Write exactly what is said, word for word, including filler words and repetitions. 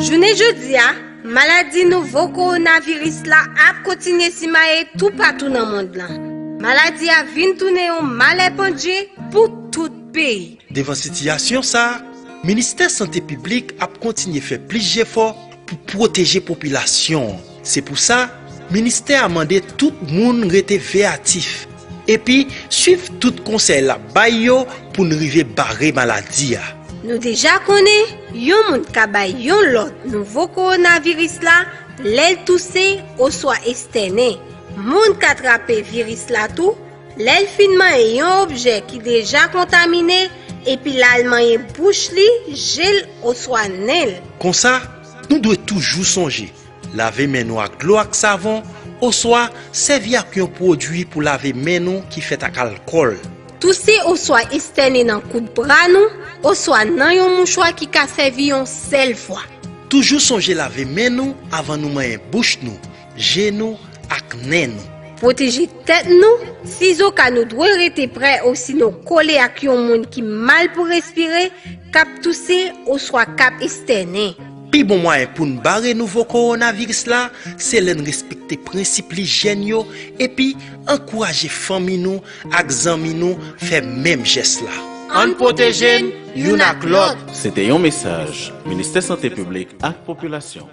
Jounen jodi a, maladi nouvo kowonaviris la ap kontinye simaye toupatou nan mond lan. Maladi a vin tounen yon malè pandje pou tout peyi. Devan sitiyasyon sa a, Ministè Sante Piblik ap kontinye fè plis jefò pou pwoteje popilasyon an. Se pou sa, ministè a mande tout moun rete veyatif epi swiv tout konsèy l ap bay yo pou n rive bare maladi a. Nou deja konnen, yon moun ka bay yon lòt nouvo kowonaviris la lè l touse oswa estènen. Moun ka trape viris la tou lè l fin manyen yon objè ki deja kontamine epi l al manyen bouch li, je l oswa nen l. Konsa, nou dwe toujou sonje lave men nou ak dlo ak savon oswa sèvi ak yon pwodui pou lave men nou ki fèt ak alkòl. Touse oswa estènen nan kout bra nou oswa nan yon mouchwa ki ka sèvi yon sèl fwa. Toujou sonje lave men nou avan nou manyen bouch nou, je nou ak nen nou. Pwoteje tèt nou, sizoka nou dwe rete prè osinon kole ak yon moun ki mal pou respire, k ap touse oswa k ap estènen. Pi bon mwayen pou n bare nouvo kowonaviris la, se lè n respekte prensip lijyèn yo epi ankouraje fanmi nou ak zanmi nou fè menm jès la. Ann pwoteje n youn ak lòt. Se te yon mesaj Ministè Sante Piblik ak Popilasyon.